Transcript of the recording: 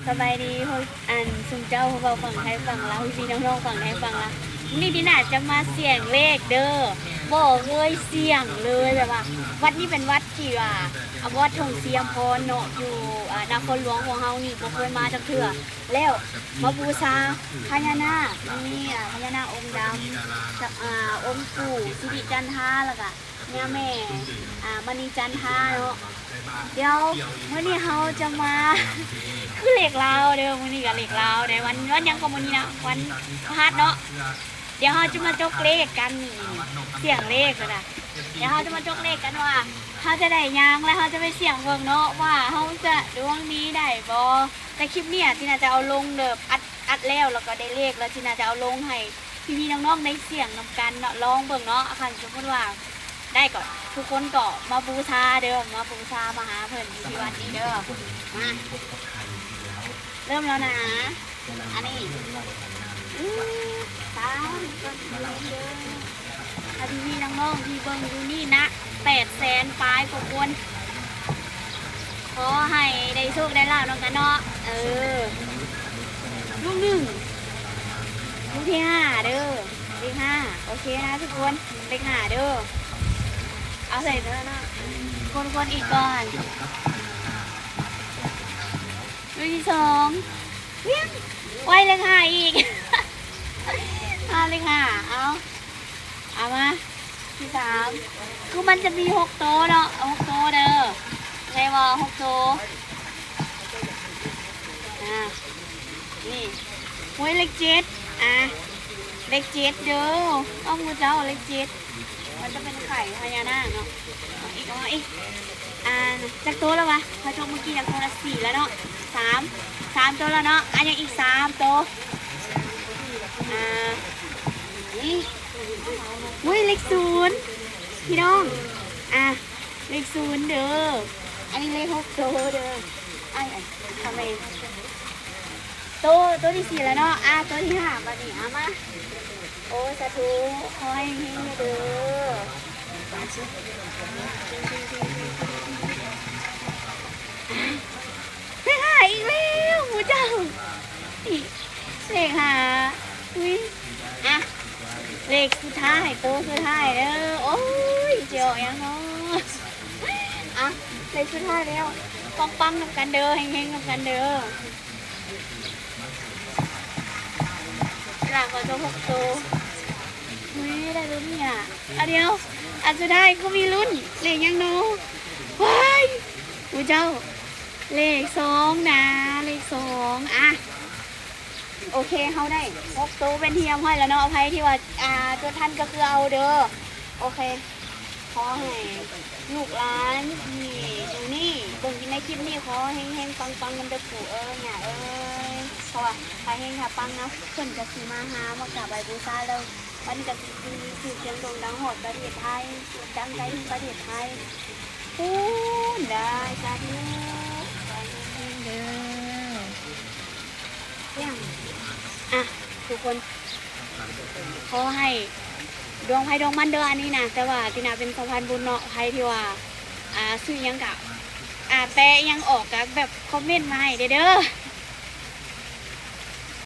ສະບາຍດີພວກ ອັນ ຊຸມເຈົ້າຜູ້ເວົ້າຝັ່ງໄທຝັ່ງລາວ ພີ່ໆນ້ອງໆຝັ່ງໄທຝັ່ງລາວ. ມື້ນີ້ຕິນາຈະມາສ່ຽງເລກເດີ. ບໍ່ເຄີຍສ່ຽງເລີຍ ແບບວ່າ ວັດນີ້ເປັນວັດທີ່ວ່າ ອາ ວັດທົ່ງສຽມພອນເນາະ ຢູ່ ອາ ນະຄອນຫຼວງຂອງເຮົານີ້ ບໍ່ເຄີຍມາຈັກເທື່ອ. ແລ້ວມາບູຊາພະຍານາກ ມີ ອາ ພະຍານາກອົງດຳ ອາ ອົງປູ່ສິລິຈັນທາ ແລ້ວກະ ຍາແມ່ ອາ ມະນີຈັນທາເນາະ. ດຽວມື້ນີ້ເຮົາຈະມາ ຄືເລກລາວເດີ ມື້ນີ້ກະເລກລາວເດ້. ວັນ ວັນຫຍັງກະມື້ນີ້ນະ ວັນພະຫັດເນາະ. ດຽວເຮົາຈະມາຈົກເລກກັນ ນີ້ໆ ສ່ຽງເລກນະ. ດຽວເຮົາຈະມາຈົກເລກກັນວ່າ ເຮົາຈະໄດ້ຫຍັງ ແລະເຮົາຈະໄປສ່ຽງເບິ່ງເນາະ ວ່າເຮົາຈະດວງດີໄດ້ບໍ່. ແຕ່ຄລິບນີ້ຕິນາຈະເອົາລົງແບບ ອັດ ອັດແລ້ວ ແລ້ວກະໄດ້ເລກ ແລ້ວຕິນາຈະເອົາລົງໃຫ້ ພີ່ໆນ້ອງໆໄດ້ສ່ຽງນຳກັນເນາະ ລອງເບິ່ງເນາະ. ຄັນສົມມຸດວ່າໄດ້ກະ ທຸກຄົນກະມາບູຊາເດີ ມາບູຊາ ມາຫາເພິ່ນຢູ່ທີ່ວັດນີ້ເດີ. ມາ ເລີ່ມແລ້ວນະ. ອັນນີ້ ອື ສາທຸເດີ ຖ້າພີ່ໆນ້ອງໆທີ່ເບິ່ງຢູ່ນີ້ນະ ແປດແສນປາຍກວ່າຄົນ ຂໍໃຫ້ໄດ້ໂຊກໄດ້ລາບນຳກັນເນາະ. ເອີ ລູກໜຶ່ງ ລູກທີຫ້າເດີ ເລກຫ້າ. ໂອເຄນະທຸກຄົນ ເລກຫ້າເດີ. ເອົາໃສ່ເດີເນາະ ຄົນໆອີກກ່ອນ. ລູກທີສອງ ວຽງ ໄວ້ເລກຫ້າອີກ ອາ ເລກຫ້າ ເອົາ ເອົາມາ ທີສາມ ຄືມັນຈະມີຫົກໂຕເນາະ ຫົກໂຕເດີ ແມ່ນບໍ່ ຫົກໂຕ. ອາ ນີ້ ໂອ້ຍ ເລກເຈັດ ອາ ເລກເຈັດເດີ ເອົາໝູ່ເຈົ້າ ເລກເຈັດ ມັນຈະເປັນໄຂ່ພະຍານາກເນາະ. ເອົາອີກ ເອົາອີກ ອ່າ ຈັກໂຕແລ້ວວະ? ເຮົາຈົກມື້ກີ້ນະ ໂຕລະສີ່ແລ້ວເນາະ ສາມ ສາມໂຕແລ້ວເນາະ. ອ່າ ຍັງອີກສາມໂຕ ອ່າ ນີ້ ອຸ້ຍ ເລກສູນ ພີ່ນ້ອງ ອ່າ ເລກສູນເດີ. ອັນນີ້ເລກຫົກໂຕເດີ ອ້າຍ ອ້າຍ ທຳໄມ ໂຕ ໂຕທີສີ່ແລ້ວເນາະ. ອ່າ ໂຕທີຫ້າ ບາດນີ້ ເອົາມາ ໂອ້ຍ ສາທຸ ຂໍໃຫ້ເຮງໆເດີ. ເລກຫ້າອີກແລ້ວ ໝູ່ເຈົ້າ ນີ້ ເລກຫ້າ ອຸ້ຍ ອ່ະ ເລກສຸດທ້າຍ ໂຕສຸດທ້າຍເດີ. ໂອ້ຍ ຊິອອກຫຍັງເນາະ ອ່ະ ເລກສຸດທ້າຍແລ້ວ ປັງໆນຳກັນເດີ ເຮງໆນຳກັນເດີ. ຫຼານຂໍໂຊກຫົກໂຕ ອຸ້ຍ ໄດ້ລຸ້ນຫຍັງ ອ່ະ ດຽວ ອັນສຸດທ້າຍຄືມີລຸ້ນ ເລກຫຍັງເນາະ ວ້າຍ ໂອ້ເຈົ້າ ເລກສອງນະ ເລກສອງ ອ່ະ ໂອເຄ ເຮົາໄດ້ຫົກໂຕເປັນທີ່ຮຽບຮ້ອຍແລ້ວເນາະ ໃຜທີ່ວ່າ ອ່າ ຈົດທັນກະຄືເອົາເດີ ໂອເຄ. ຂໍໃຫ້ລູກຫຼານທີ່ຢູ່ນີ້ ເບິ່ງຢູ່ໃນຄລິບນີ້ ຂໍເຮັງໆປັງໆນຳເດີປູ່ເອີຍ ຍ່າເອີຍ ເພາະວ່າຖ້າເຮັງຖ້າປັງນະ ເພິ່ນກະຊິມາຫາ ມາກາບໄຫວ້ບູຊາແລ້ວ ບັດນີ້ກະຊິມີຊື່ສຽງໂດ່ງດັງຮອດປະເທດໄທ ດັງໄກເຖິງປະເທດໄທພຸ້ນເດີ ສາທຸ ຂໍໃຫ້ເຮັງເດີ ອ່ະ ທຸກຄົນ ຂໍໃຫ້ດວງໃຜດວງມັນເດີ ອັນນີ້ນະ ແຕ່ວ່າຕິນາເປັນສະພານບຸນເນາະ ໃຜທີ່ວ່າ ອ່າ ຊື້ຫຍັງກະ ອ່າ ແປອີ່ຫຍັງອອກກະແບບຄອມເມັນມາໃຫ້ແດ່ເດີ